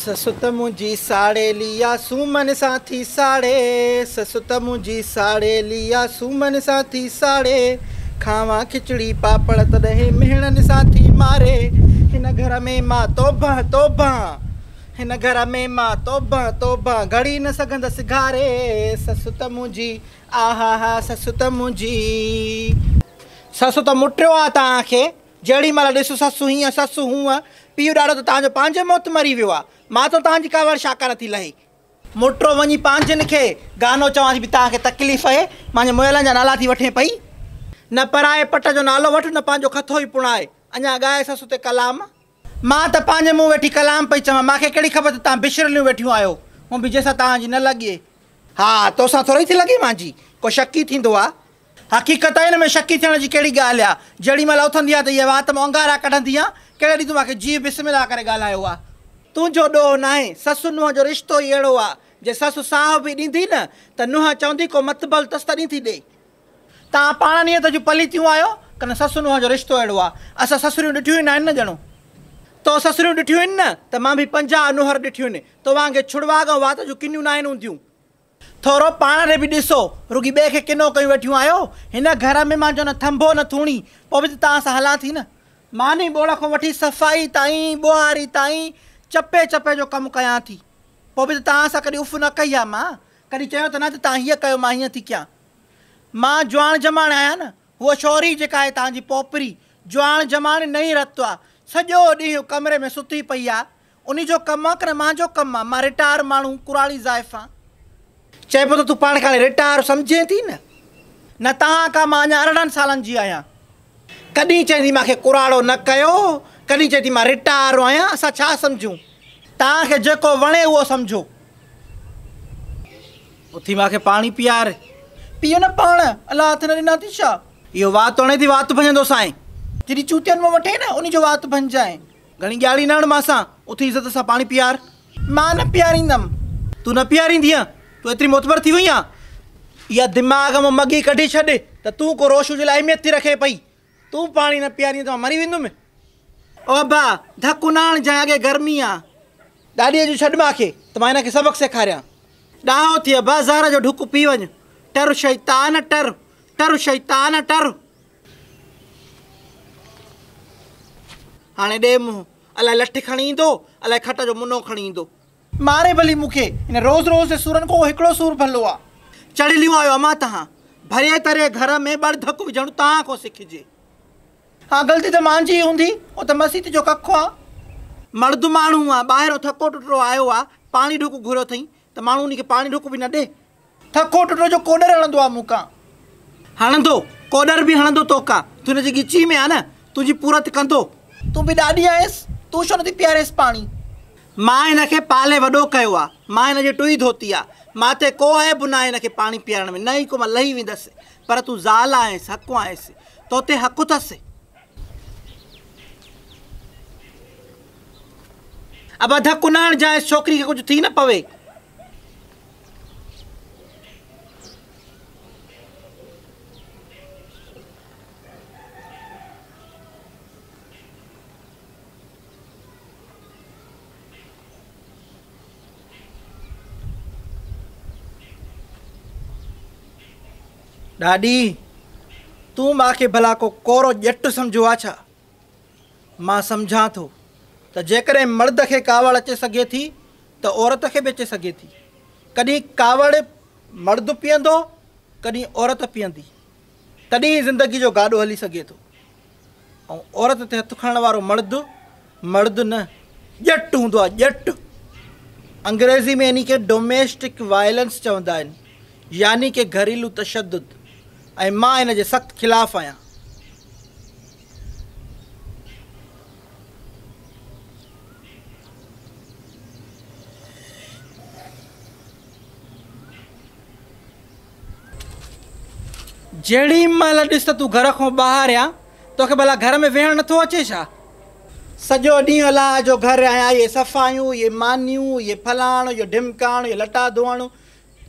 سس ته منهنجي ساڙيلي آ سومن سان ٿي ساڙي سس ته منهنجي ساڙيلي آ سومن سان ٿي ساڙي کاوان کچڙي پاپڙ تڏهن مهڻن سان ٿي ماري هن گهر ۾ مان توبه توبه هن گهر ۾ مان توبه توبه گهڙي نه سگهندس گهاري سس ته منهنجي آها ها سس ته منهنجي سس ته مٽيو آ توهان کي جهڙي مهل ڏس سس هيئن سس هونء، پيء ڏاڏو ته توهان جو پنهنجي موت مري ويو آ، مان ته توهان جي ڪاوڙ ڇا ڪانه ٿي لهي. موٽرو وڃي پنهنجن کي گانو چوان ٿي به توهان کي تڪليف اهي، مانجي مئلن جا نالا ٿي وٺين پئي. نه پرائي پٽ جو نالو وٺ نه پنهنجو کٿو ئي پڻائي، اڃا ڳائي سس تي ڪلام. مان ته پنهنجي منهن ويٺي ڪلام پئي چوان، مان کي ڪهڙي خبر ته توهان بشرليون ويٺيون آهيو، هون به جنهن سان توهان جي نه لڳي. ها توسان ٿورئي ٿي لڳي مانجي، ڪو شڪي ٿيندو آ. حقيقت آهي ان ۾ شڪي ٿيڻ جي ڪهڙي ڳالهه آ. جهڙي مهل اٿندي آهيان ته اهي وات مان انگارا ڪڍندي آهيان، ڪهڙي ڏينهن تون مان کي جيء بسم الله ڪري ڳالهايو آ. تنهنجو ڏوهه ناهي، سس نونهن جو رشتو ئي اهڙو آ، جي سس ساهه به ڏيندي نه ته نونهن چوندي ڪو متبل تس تڏهن ٿي ڏي. توهان پاڻ نيت جون پليتيون آهيو، ڪن سس نونهن جو رشتو اهڙو آ. اسان سسريون ڏٺيون ئي ناهن نه ڄڻو. تو سسريون ڏٺيون آهن نه ته مان به 50 نونهر ڏٺيون آهن، تو وانگي ڇڙواڳ ۽ وات جون ڪنيون ناهن هونديون. ٿورو پاڻ ڏي به ڏسو، رڳي ٻئي کي ڪنو ڪيون ويٺيون آهيو. هن گهر ۾ مانجو نه ٿنڀو نه ٿوڻي، پوء به ته توهان سان هلان ٿي نه. ماني ٻوڙ کان وٺي صفائي تائين، ٻوهاري تائين، چپي چپي جو ڪم ڪيان ٿي. پوء به ته توهان سان ڪڏهن اف نه ڪئي آ مان. ڪڏهن چيو ته نه ته توهان هيئن ڪيو مان هيئن ٿي ڪيان. مان جواڻ جماڻ آهيان نه. هوء شوري جيڪا آهي توهان جي پوپري، جواڻ جماڻ نئين رت آ. سڄو ڏينهن ڪمري ۾ ستي پئي آ. انهي جو ڪم آ ڪنه مانجو ڪم آ، مان رٽائر ماڻهو، ڪراڙي زائفان. چئبو ته تون پاڻ کي هاڻي رٽائر سمجهين ٿي نه؟ نه توهان کان مان اڃا 18 سالن جي آهيان. ڪڏهن چئين ٿي مان کي ڪراڙو نه ڪيو، ڪڏهن چئين ٿي مان رٽائر آهيان، اسان ڇا سمجهون؟ توهان کي جيڪو وڻي اهو سمجهو. اٿي مان کي پاڻي پيار. پيء نه پاڻ، الله هٿ نه ڏنا اٿي ڇا؟ اهو وات هڻي ٿي وات ڀڃندوسانء. جيڏي چوتين مان وٺين نه، انهي جو وات ڀڃجانء. گهڻي ڳاڙي نه هڻ مان سان، اٿي عزت سان پاڻي پيار. مان نه پياريندم. تون نه پياريندينء؟ تون ايتري معتبر ٿي وئين آن؟ اها دماغ مان مڳي ڪڍي ڇڏ ته تون ڪو روشو جي لاء اهميت ٿي رکين پئي. تون پاڻي نه پياريندين ته مان مري ويندم. او ابا، ڌڪ نه هڻجانء، اڳي گرمي آ. ڏاڏيء جو ڇڏ مان کي ته مان هن کي سبق سيکاريان. ڏاهو ٿي ابا، زهر جو ڍڪ پي وڃ. ٽر شيطان ٽر، ٽر شيطان ٽر. هاڻي ڏي منهن، الائي لٺ کڻي ايندو، الائي کٽ جو منو کڻي ايندو. ماري ڀلي مون کي، هن روز روز جي سورن کان اهو هڪڙو سور ڀلو آ. چڙهيليون آهيو امان تهان، ڀريي تريي گهر ۾ ٻڙ ڌڪ وجهڻ تهان کان سکجي. ها غلطي ته مانجي ئي هوندي، اهو ته مسيت جو ڪک آ. مرد ماڻهو آ، ٻاهرون ٿڪو ٽٽو آيو آ، پاڻي ڍڪ گهريو اٿئين ته ماڻهو ان کي پاڻي ڍڪ به نه ڏي. ٿڪو ٽٽو جو ڪوڏر هڻندو آ مون کان. هڻندو، ڪوڏر به هڻندو توکان. تون هن جي ڳچي ۾ آ نه، تنهنجي پورت ڪندو. تون به ڏاڏي آهيس، تون ڇو نٿي پياريس پاڻي؟ مان هن کي پالي وڏو ڪيو آ، مان هن جي ٽوئي ڌوتي آ. مان تي ڪو عيب ناهي هن کي پاڻي پيارڻ ۾، نه ئي ڪو مان لهي ويندس. پر تون زال آهيس، حق آهيس، توتي حق اٿس. ابا ڌڪ نه هڻجانئس، ڇوڪري کي ڪجهه ٿي نه پوي. ڏاڏي، تون مان کي ڀلا ڪو ڪورو ڄٽ سمجهيو آ ڇا؟ مان سمجهان ٿو ته جيڪڏهن مرد کي ڪاوڙ اچي سگهي ٿي ته عورت کي به اچي سگهي ٿي. ڪڏهن ڪاوڙ مرد پيئندو، ڪڏهن عورت پيئندي. تڏهن ئي زندگي جو گاڏو هلي سگهي ٿو. ۽ عورت تي هٿ کڻڻ وارو مرد، مرد نه ڄٽ هوندو آهي، ڄٽ. انگريزي ۾ انهي کي ڊوميسٽڪ وائلنس چوندا آهن، يعني ڪه گهريلو تشدد ۽ مان ان جي سخت خلاف آهيان. جهڙي مهل ڏس ته تون گهر کان ٻاهر آن، توکي ڀلا گهر ۾ ويهڻ نٿو اچي ڇا؟ سڄو ڏينهن الله جو گهر آهيان، اهي صفايون، اهي مانيون، اهي فلاڻو، اهو ڍمڪاڻو، اهو لٽا ڌوئڻ.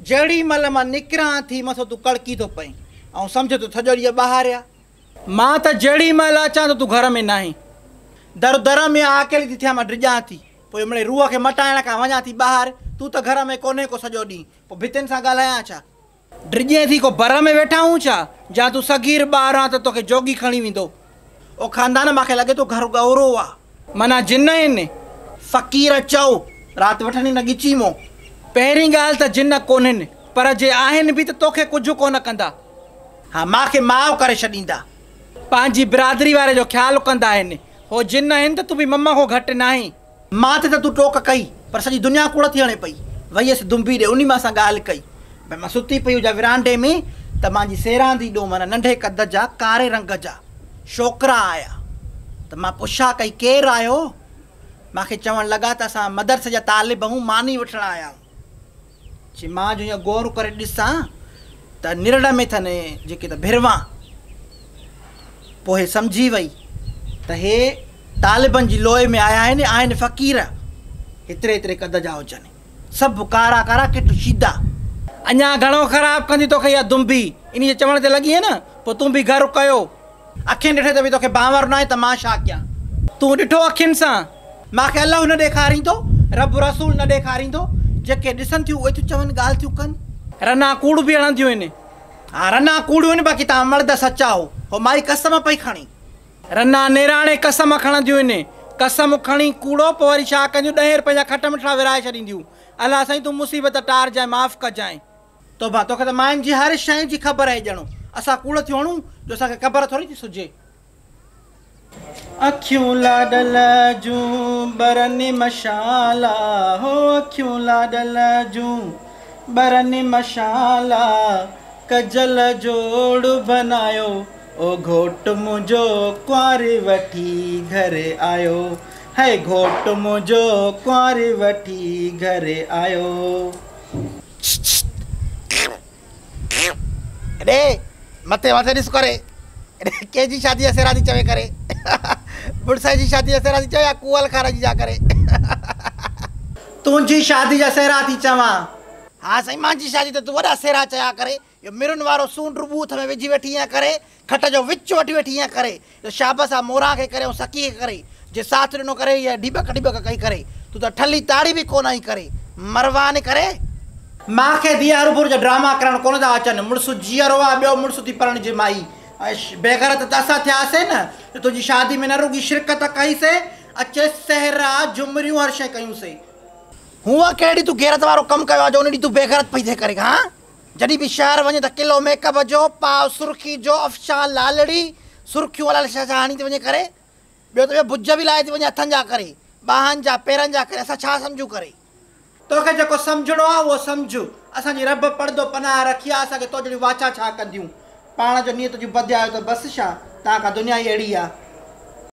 جهڙي مهل مان نڪران ٿي مٿو تون ڪڙڪي ٿو پئين ۽ سمجهه ته سڄو ڏينهن ٻاهر آ. مان ته جهڙي مهل اچان ته تون گهر ۾ ناهين. در در ۾ آ اڪيلي ٿي ٿيان مان ڊڄان ٿي. پوء مڙئي روح کي مٽائڻ کان وڃان ٿي ٻاهر. تون ته گهر ۾ ڪونهين ڪو سڄو ڏينهن. پوء ڀتين سان ڳالهايان ڇا؟ ڊڄين ٿي ڪو بر ۾ ويٺا آهيون ڇا؟ جا تون صغير ٻار آن ته توکي جوڳي کڻي ويندو. او خاندان مان کي لڳي ٿو گهر ڳورو آ. معنيٰ جن آهن. فقير چئو، رات وٺن ئي نه ڳچي مون. پهرين ڳالهه ته جن ڪونهن، پر جي آهن به ته توکي ڪجهه ڪونه ڪندا. ها مان کي ماء ڪري ڇڏيندا. پنهنجي برادري واري جو خيال ڪندا آهن. هو جن آهن ته تون به مم کان گهٽ ناهين. مان تي ته تون ٽوڪ ڪئي، پر سڄي دنيا ڪوڙ ٿي هڻي پئي. ويس دنبي ڏي، انهي مان سان ڳالهه ڪئي. ڀئي مان ستي پئي هجان ورانڊي ۾ ته مانجي سيراندي ڏو معنيٰ ننڍي قد جا ڪاري رنگ جا ڇوڪرا آيا ته مان پڇا ڪئي ڪير آهيو؟ مان کي چوڻ لڳا ته اسان مدرسي جا طالب آهيون ماني وٺڻ آيا آهيون. چي مان جو ائين غور ڪري ڏسان ته نرڙ ۾ ٿن جيڪي ته ڀروان. پوء هي سمجهي وئي ته هي طالبن جي لوئي ۾ آيا آهن، آهن فقير، هيتري هيتري قد جا هجن، سڀ ڪارا ڪارا ڪٽ شيدا. اڃا گهڻو خراب ڪندي توکي اها دنبي، انهي جي چوڻ تي لڳينء نه، پوء تون به گهر ڪيو. اکين ڏٺي ته به توکي بانور ناهي ته مان ڇا ڪيان. تون ڏٺو اکين سان. مان کي الله نه ڏيکاريندو، رب رسول نه ڏيکاريندو، جيڪي ڏسن ٿيون اهي ٿيون چون ڳالهه ٿيون ڪن. رنا ڪوڙ به هڻنديون آهن. ها رنا ڪوڙيون آهن باقي توهان مرد سچا هو. هو مائي قسم پئي کڻي. رنا نيراڻي قسم کڻنديون آهن. قسم کڻي ڪوڙو پوء وري ڇا ڪنديون ڏهين رپين جا کٽ مٺڙا ورهائي ڇڏينديون. الله سائين تون مصيبت ٽارجانء معاف ڪجانء. توبه توکي ته ماين جي هر شيء جي خبر آهي ڄڻو اسان ڪوڙ ٿيون هڻون جو اسان کي خبر ٿوري ٿي سجهي. اکيون لاڏل جون ٻرن مشالا هو اکيون لاڏل جون ٻرن مشالا ڪجل جوڙ بنايو او گهوٽ منهنجو ڪنواري وٺي گهر آيو هي گهوٽ منهنجو ڪنواري وٺي گهر آيو. اڙي مٿي مٿي ڏس ڪري اڙي ڪنهن جي شادي جا سهرا ٿي چوي ڪري مڙسائي جي شادي جا سهرا ٿي چوي يا ڪوئل کارا جي جا ڪري تنهنجي شادي جا سهرا ٿي چوان. ها سائين مانجي شادي ته تون وڏا سهرا چيا ڪري اهو مرن وارو سونڊ ٻوٿ ۾ وجهي ويٺي ائين ڪري کٽ جو وچ وٺي ويٺي ائين ڪري جو شابس آ موران کي ڪري ۽ سڪي کي ڪري جي ساٿ ڏنو ڪري يا ڍيٻڪ ڍيٻڪ ڪئي ڪري تون ته ٺلهي تاڙي به ڪونه آئين ڪري مروان ڪري. مان کي ڌيء هروڀرو جا ڊراما ڪرڻ ڪونه ٿا اچن مڙس جيئرو آ ٻيو مڙس ٿي پرڻجي مائي بيغيرت ته اسان ٿياسي نه جو تنهنجي شادي ۾ نه رڳي شرڪت ڪئي سي اچي سهرا جهمريون هر شيء ڪيون سي. هونء ڪهڙي تون غيرت وارو ڪم ڪيو آ جو ان ڏينهن تون بيغيرت پئي ٿئين ڪري هان. جڏهن به شهر وڃي ته ڪلو ميڪ اپ جو، پاء سرخي جو، افشان لالڙي، سرخيون الائي ڇا ڇا هڻي ٿي وڃي ڪري، ٻيو ته ٻيو بج به لائي ٿي وڃي هٿن جا ڪري، ٻانهن جا، پيرن جا ڪري، اسان ڇا سمجهون ڪري. توکي جيڪو سمجهڻو آ اهو سمجهه، اسان جي رب پڙدو پناهه رکي آ، اسان کي تو جهڙيون واچان ڇا ڪنديون. پاڻ جو نيت جون بد آيو ته بس ڇا، تان کان دنيا ئي اهڙي آ.